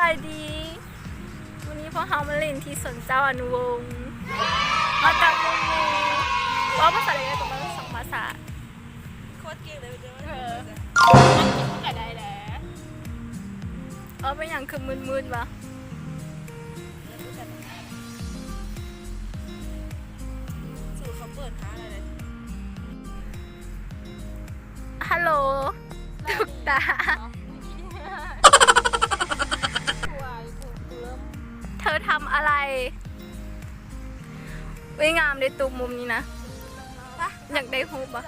ສະບາຍດີ ມື້ນີ້ພວກເຮົາມາຫຼິ້ນທີ່ສວນເຈົ້າອະນຸວົງ ມາກັບໝູ່ໆ ເວົ້າພາສາໃດກໍໄດ້ ບໍ່ຕ້ອງສອງພາສາ. ໂຄດເກັ່ງເລີຍ ເອີ ອັງກິດກໍໄດ້ແຫຼະ. ເອົາ ເປັນຫຍັງຄືມືດໆວະ? ສູ່ເຂົາເປີດຫາແລ້ວເດ້. ຮັລໂຫຼ ຕຸກຕາ ເທີທຳອະໄລ? ເວີຍ ງາມເດ້ຕຸກ ມຸມນີ້ນະ. ຢາກໄດ້ຮູບບໍ່? ຕຸ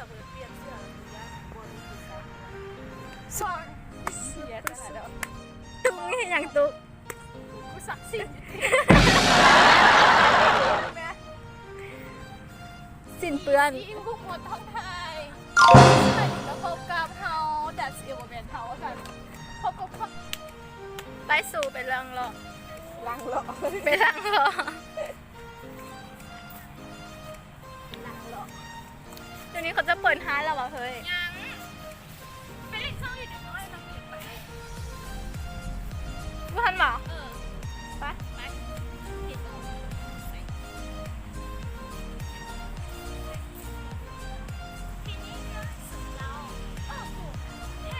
ກ ເຮັດຫຍັງຕຸກ? ກູສັກສິ້ນ ສິ້ນເປື້ອນ. ຊີວິດຂອງຄົນທ້ອງຖ່າຍ ສະບາຍດີ ມາພົບກັບເຮົາ ດັດຊິ ບໍ່ແມ່ນເຮົາວ່າຊັ້ນ ພົບກັບ ໄປສູ່ ໄປລັງເລາະ ລັງເລາະ ໄປລັງເລາະ. ດຽວນີ້ເຂົາຈະເປີດຮ້ານແລ້ວຫວາເຮີ້ຍ? ຍັງ ໄປຫຼິ້ນຊ່ອງຢູ່ເດັກນ້ອຍ ມັນເປີດໄປ ບໍ່ທັນຫວາ? ເອີ ໄປ ໄປ.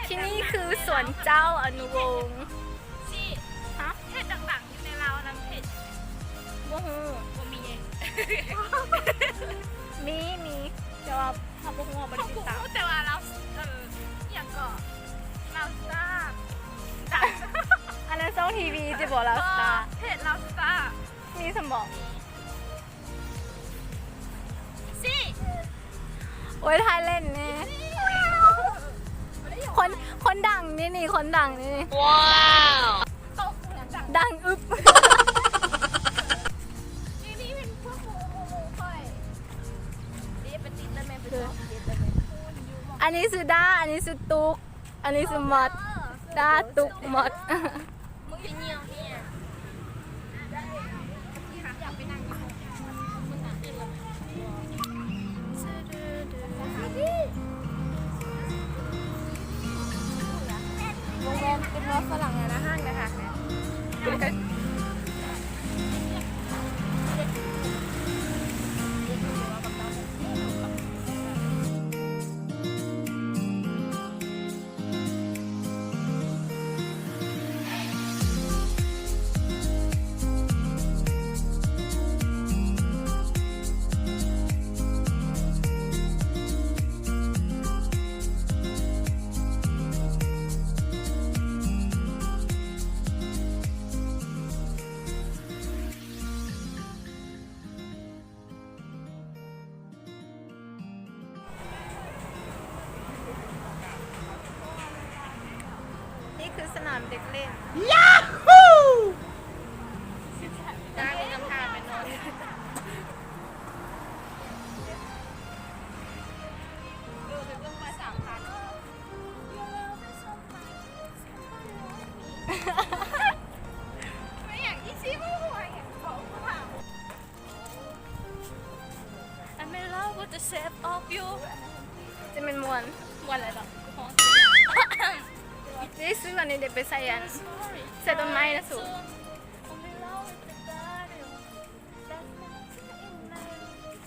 ທີ່ນີ້ຄືສວນເຈົ້າອະນຸວົງ. ຮະ? ເພຈດັງໆຢູ່ໃນລາວນັ້ນເພຈຫຍັງ? ບໍ່ຮູ້ ບໍ່ມີເດ. ມີ ມີ ແຕ່ວ່າເຮົາບໍ່ຮູ້ ເຮົາບໍ່ໄດ້ຕິດຕາມ. ເຮົາຮູ້ແຕ່ວ່າລາວ ເອີ ອີ່ຫຍັງເກາະ ລາວສະຕາ ອັນນັ້ນຊ່ອງທີວີຕິບໍ ລາວສະຕາ ເພຈລາວສະຕາ ມີຊັ້ນບໍ? ມີ. ຊິ ໂອ້ຍ ຖ່າຍເລ່ນແນ່. ຄົນ ຄົນດັງນີ້ນີ້ ຄົນດັງນີ້ນີ້. ວ້າວ ດັງອຶບ. ນີ້ ນີ້ເປັນພວກໝູ່ ໝູ່ຂ້ອຍ. ນີ້ໄປຕິດໄດ້ແມ່ນ ໄປຊອກເຮັດໄດ້ແມ່ນ. ອັນນີ້ຊື່ດາ ອັນນີ້ຊື່ຕຸກ. ອັນນີ້ຊື່ມອດ ດາຕຸກມອດ. ມຶງຢ່າຍ່ຽວເມຍ. ໂຮງແຮມເປັນວ່າຝຣັ່ງນະ ຮ້ານອາຫານນະຄະ. ນີ້ຄືສະໜາມເດັກຫຼິ້ນ. ຢາຮູ້! I'm in love with the shape of you. ຈະແມ່ນມ່ວນ ມ່ວນແລ້ວເນາະ. ນີ້ຊື້ອັນນີ້ເດ ໄປໃສ່ອັນ ໃສ່ຕົ້ນໄມ້ນະສູ. I'm in love with the garden. That's my dream life.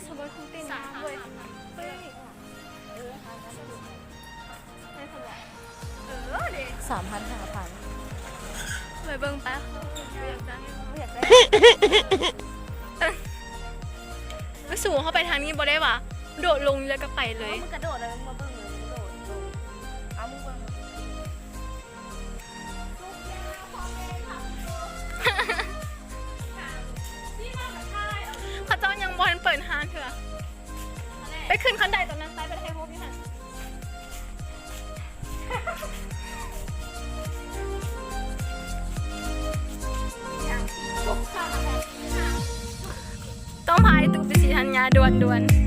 ສະບາຍ ຄືເຕັ້ນງາມເວີຍ. ເອີ ສາມພັນ ຫ້າພັນ ໄປເບິ່ງໄປ. ບໍ່ຢາກໄດ້ ບໍ່ຢາກໄດ້. ເອີ ສູ ເຮົາໄປທາງນີ້ບໍ່ໄດ້ຫວາ? ໂດດລົງແລ້ວກໍໄປເລີຍ. ເອີ ມັນກະໂດດແລ້ວ ມາເບິ່ງເລີຍ ໂດດ ໂດດ. ເອົາ ມຶງເບິ່ງ. ເຂົາເຈົ້າຍັງບໍ່ທັນເປີດຮ້ານເທື່ອ. ໄປຂຶ້ນຄັນໄດຕົວນັ້ນໄປ ໄປຖ່າຍຮູບຢູ່ຫັ້ນ. ຕ້ອງພາໄອ້ຕູ້ໄປສີທັນຍາດ່ວນໆ.